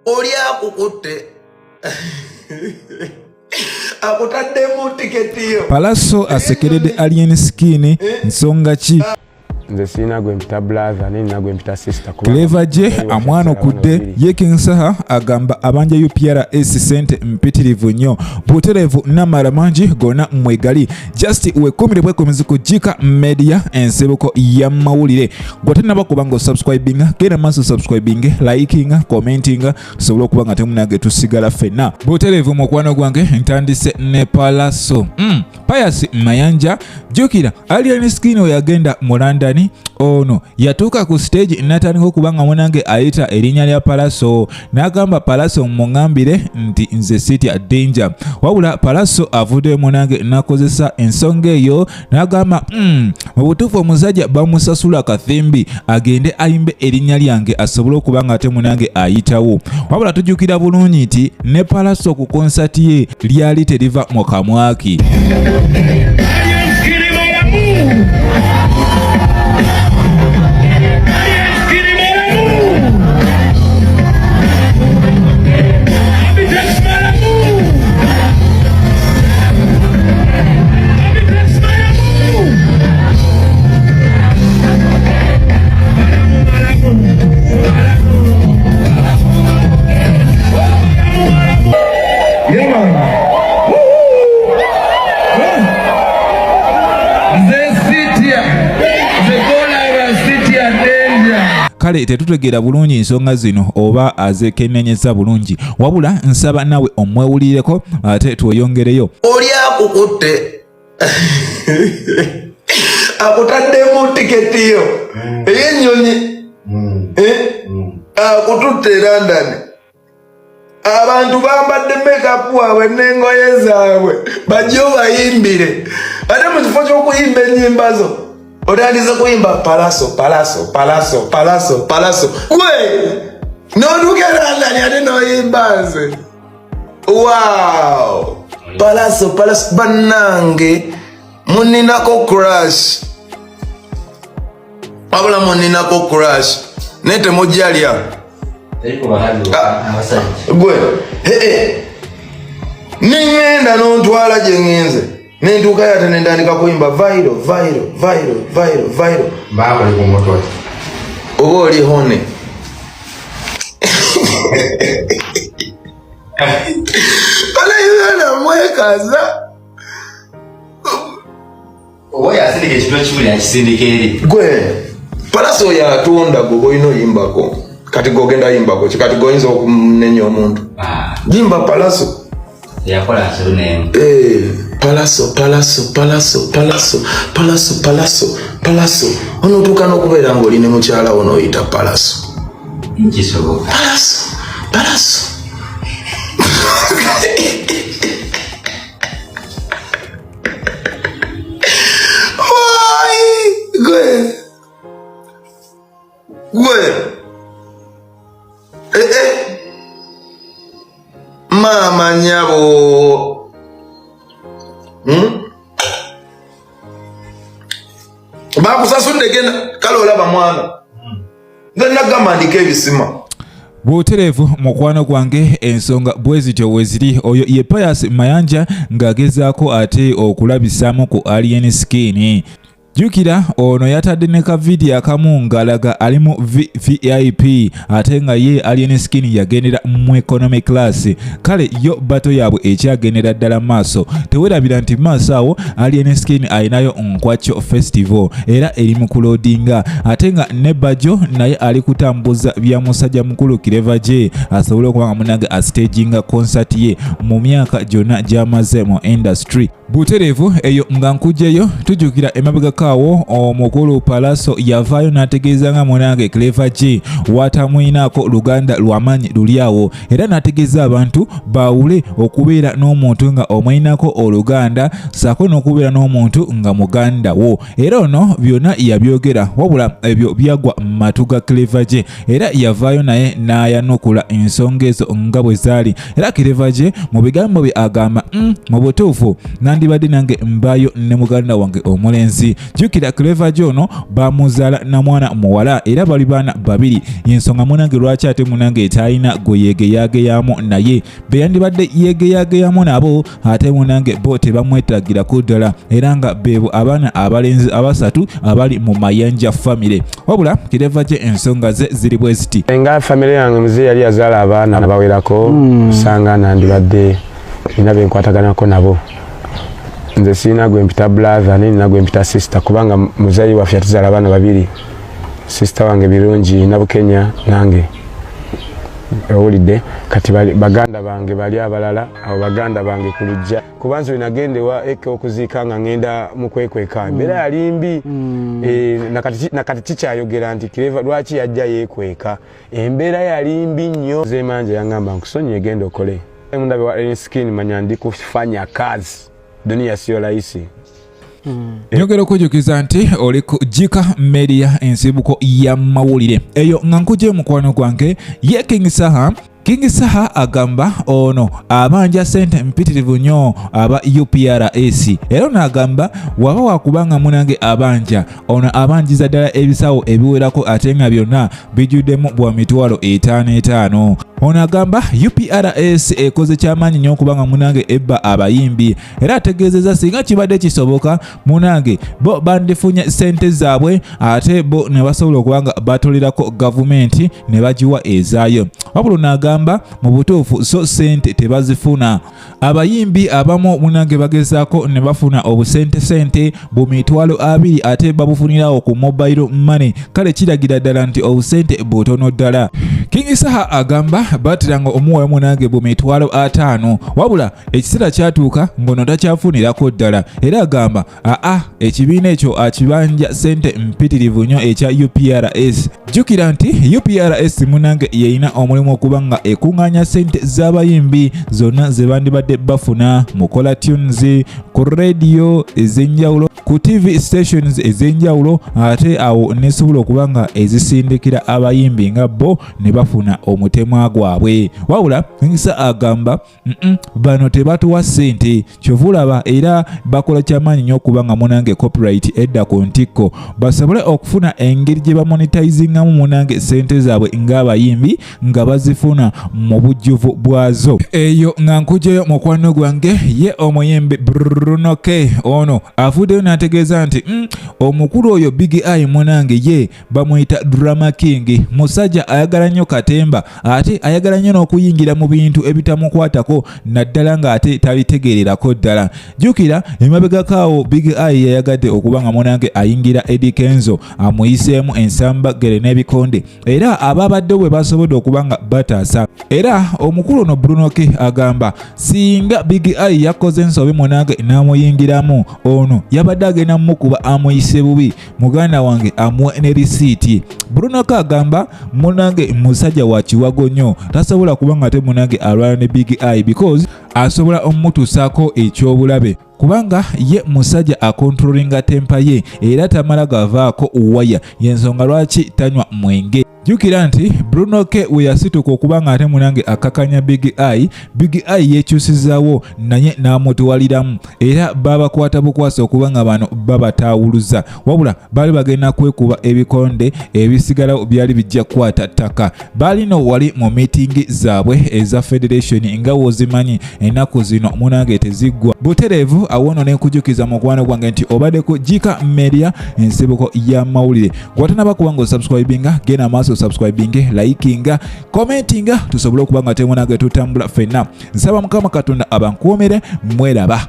Oli akukutte akutaddemu tiketi yo. Pallaso asekeredde Alien Skin, nsonga ki? Nze sirina gwe mpita brother naye nina gwe mpita sister. Clever J amwanukudde ye King Saha agamba abanja UPRS sente mpitirivu nnyo butereevu n'amala mangi gonna mwegali. Just wekumire bwekumizi ku Jika Media, ensibuko y'amawulire. Gwe tannaba kuba nga osubscribinga, genda maaso subscribing, likinga, commentinga, tusobole okuba nga temunange tusigala ffenna butereevu. Mukwano gwange, ntandise ne Pallaso. Pius Mayanja, jjukira Alien Skin we yagenda mu London, ono yatuuka ku stage natandika okuba nga munange ayita erinnya lya Pallaso n'agamba, "Pallaso muŋŋambire nti nze sitya danger." Wabula Pallaso avuddeyo munange n'akozesa ensonga eyo n'agamba, mu butuufu omusajja bamusasula kathimbi agende ayimbe erinnya lyange asobole okuba nga ate munange ayitawo." Wabula tujjukira bulungi nti ne Pallaso ku konsati ye lyali teriva mu kamwaki. Alien Skin Malamu! Alien Skin Malamu! Abitex Malamu! Abitex Malamu! Malamu, Malamu, Malamu. Yeah, man. Nze sitya, nze golaba sitya danger. Kale tetutegeera bulungi nsonga zino oba azekennenyeza bulungi, wabula nsaba nawe omwewulireko ate tweyongereyo. Oli akukutte akutaddemu tiketi yo ey'ennyonyi, eh? Akututte e London, abantu bambadde makeup waabwe n'engoye zaabwe bajje obayimbire, ate mu kifo ky'okuyimba ennyimba zo otandise kuyimba Pallaso, Pallaso, Pallaso, Pallaso, Pallaso. Gwe n'otuuka e London ate n'oyimba nze. Wow, Pallaso, Pallaso, bannange muninako crush, wabula muninako crush naye temujjalya. Ah, gwe ee neŋŋenda n'ontwala gye ŋŋenze nentuukayo ate nentandika kuyimba viral, viral, viral, viral, viral. Baabuli ku mutwe. Oba oli hone banauganda mwekaza. Oba yasindika ekintu ekimuli akisindika eri. Gwe Pallaso oyo atunda gwe golina oyimbako, kati gogenda yimbako ki? Kati goyinza okunenya omuntu? Ah, yimba Pallaso. Yakola nsobi nemu. Eh, Pallaso, Pallaso, Pallaso, Pallaso, Pallaso, Pallaso, Pallaso, onootuuka n'okubeera ng'oli ne mukyala wo n'oyita Pallaso. Kisoboka. Pallaso, Pallaso. Why? Gwe gwe eh, eh. Maama nyabo, Bakusasudde, genda. Kale olaba mwana, nze nagamba ndiko ebisima. Butereevu mukwano gwange, ensonga bwe zityo we ziri. Oyo ye Pius Mayanja ng'agezaako ate okulabisaamu ku Alien Skin. Jjukira ono yatadde ne ka vidiyo akamu ng'alaga ali mu VVIP ate nga ye Alien Skin yagendera mu economy class. Kale yo battle yaabwe ekyagendera ddala maaso. Tewerabira nti maaso awo Alien Skin alinayo Nkwakyo Festival era eri mu kuloadinga, ate nga ne Bajo naye ali kutambuza bya musajja mukulu Clever J asobole okuba nga munange astaginga concert ye mu myaka gyonna gy'amaze mu industry. Butereevu eyo nga nkugyeyo, tujjukira emabegakaawo omukulu Pallaso yavaayo n'ategeeza nga munange Clever J watamwinaako luganda lw'amaanyi luli awo, era n'ategeeza abantu baawule okubeera n'omuntu nga omwinako oluganda ssaako n'okubeera n'omuntu nga muganda wo. Era ono byonna yabyogera, wabula ebyo byagwa mu matu ga Clever J, era yavaayo naye n'ayanukula ensonga ezo nga bwe zaali. Era Clever J mu bigambo bye agamba, mu butuufu nandi Nandibadde nange mbayo ne muganda wange omulenzi. Jjukira Clever J ono bamuzaala na mwana muwala era bali baana babiri, yensonga munange lwaki ate munange talina gwe yeegeyageyamu naye be yandibadde yeegeyageyamu nabo ate munange bo tebamwetagirako ddala, era nga beebo abaana abalenzi abasatu abali mu Mayanja family. Wabula Clever J ensonga ze ziri bwe ziti. Nga famire yange muzeeyi yali yazaala abaana bawerako, osanga nandibadde nina benkwataganako nabo. Nze sirina gwe mpita brother naye nina gwe mpita sister, kubanga muzeeyi waffe yatuzaala abaana babiri, sister wange Birungi Nabukenya nange, owulidde? Kati baganda bange bali abalala, abo baganda bange ku lujja, kuba nze nagenda ewa eke okuziika nga ngenda mu kwekweka, embeera yali mbi. Nakati kikyayogera nti Clever lwaki yajja yeekweka, embeera yali mbi nnyo. Zemanja yaŋŋamba nkusonyiye, genda okole. Mundabe wa Alien Skin, manya ndi kufanya kazi, dunia siyo rahisi. Nyongera okujjukiza nti oli ku Jika Media, ensibuko ya mawulire. Eyo nga nkugye mukwano gwange ye King Saha. King Saha agamba ono abanja sente mpitirivu nnyo aba UPRS, era ono agamba waba wakubanga munange abanja ono abanjiza ddala ebisawo ebiwerako ate nga byonna bijjuddemu bwa 5,000 5. Ono agamba UPRS ekoze kyamaanyi nnyo okubanga munange ebba abayimbi, era ategeezezza singa kibadde kisoboka munange bo bandifunye sente zaabwe ate bo ne basobola okuba nga batolerako gavumenti ne bagiwa ezaayo. Wabula ono agamba mu butuufu so sente tebazifuna. Abayimbi abamu munange bagezaako ne bafuna obusentesente bu 20,000 ate babufunirawo ku mobile money, kale kiragira ddala nti obusente butono ddala. King Saha agamba batiranga omuwayo munange bu 50,000, wabula ekiseera kyatuuka ng'ono takyafunirako ddala, era agamba aa ekibiina ekyo akibanja sente mpitirivu nnyo ekya UPRS. Jjukira nti UPRS munange yeyina omulimu okuba nga ekuŋŋaanya sente z'abayimbi zonna ze bandibadde bafuna mu caller tunes, ku rediyo ez'enjawulo, ku TV stations ez'enjawulo, ate awo nesobola okuba nga ezisindikira abayimbi nga bo ne bafuna omutemwa gwabwe. Wabula Ngisa agamba bano tebatuwa ssente, kyova olaba era bakola kyamaanyi nnyo okuba nga munange copyright edda ku ntikko, basobole okufuna engeri gye bamonetizingamu munange ssente zaabwe ng'abayimbi nga bazifuna mu bujjuvu bwazo. Eyo nga nkugyeyo mukwano gwange ye omuyimbi Bruno K, ono avuddeyo n'ategeeza nti omukulu oyo Big Eye munange ye bamuyita Drama King, musajja ayagala nnyo katemba ate ayagala nnyo n'okuyingira mu bintu ebitamukwatako, naddala ng'ate tabitegeererako ddala. Jjukira emabegako awo Big Eye yayagadde okuba nga munange ayingira Eddy Kenzo amuyiseemu ensambagere n'ebikonde, era ababadde bwe basobodde okuba nga bataasa. Era omukulu ono Bruno K agamba singa Big Eye yakoze ensobi munange n'amuyingiramu, ono yabadde agenda mukuba amuyise bubi, muganda wange amuwe ne risiiti. Bruno K agamba munange musajja wa kiwago nnyo, tasobola kuba nga ate munange alwana ne Big Eye because asobola omutuusaako ekyobulabe, kubanga ye musajja akontrolinga temper ye era tamala gavaako waya, yensonga lwaki tanywa mwenge. Jjukira nti Bruno K we yasituka okuba nga ate munange akakanya Big Eye, Big Eye yeekyusizaawo naye n'amutwaliramu, era babakwata bukwasa okuba nga bano babataawuluza, wabula baali bagenda kwekuba ebikonde, ebisigalawo byali bijja kukwata ttaka. Baalino wali mu miitingi zaabwe eza federation nga wozimanyi ennaku zino munange teziggwa butereevu. Awono nenkujjukiza mukwano gwange nti obadde ku Jika Media, ensibuko y'amawulire. Gwatanaba kuba nga osubscribinga, genda maaso osubscribinge, likinga, commentinga, tusobole okuba nga temunange tutambula ffenna. Nsaba Mukama Katonda abankuumire, mweraba.